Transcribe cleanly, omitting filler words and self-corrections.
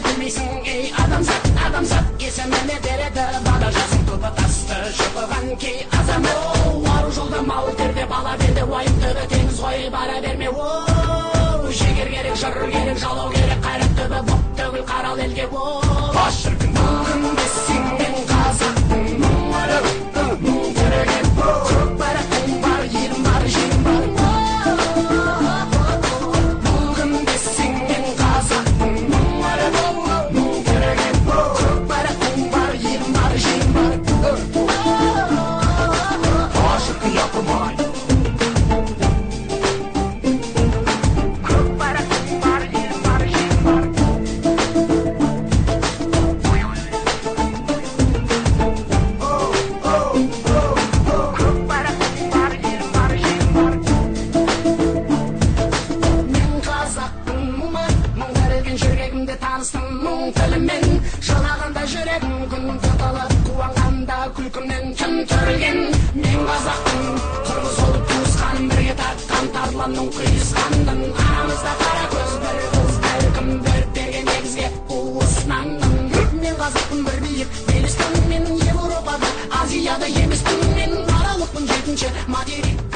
білмейсің, ей адамзат, адамзат есіміне береді бада жасың тобы тасты шұқыған кей азамат. Ару жолда мал терде, бала берде, уайым түбі теңіз ғой, бара берме. Оу, жігер керек, жыр керек, жалау керек, қайрат түбі боп төгіл қарал елге. Оу, шіркін бүгін десең мен қазақпын, мың өліп, мың тірілген, көк байрақтың бар, елім бар, жерім бар. Бүгін десең мен қазақпын, мың өліп, мың тірілген, көк байрақтың бар, елім бар, жерім бар. Шіркін япырмай. Көк байрақтың бар, елім бар, жерім бар. Көк байрақтың бар, елім бар, жерім бар. Мен қазақпын, мың тірілген жүрегімде таныстым мұң тілімен. Жылағанда жүрегім күн тұтылып, қуанғанда күлкімнен түн түрілген. Мен қазақпын, қырғыз болып туысқаным бірге тартқан тарланның құйысқанын. Арамызда қара көз бір қыз бәлкім беріп берген негізге уыс нанның. Мен қазақпын, бір биік белестің, мен Еуропада, Азияда емеспін, мен аралықпын жетінші материк.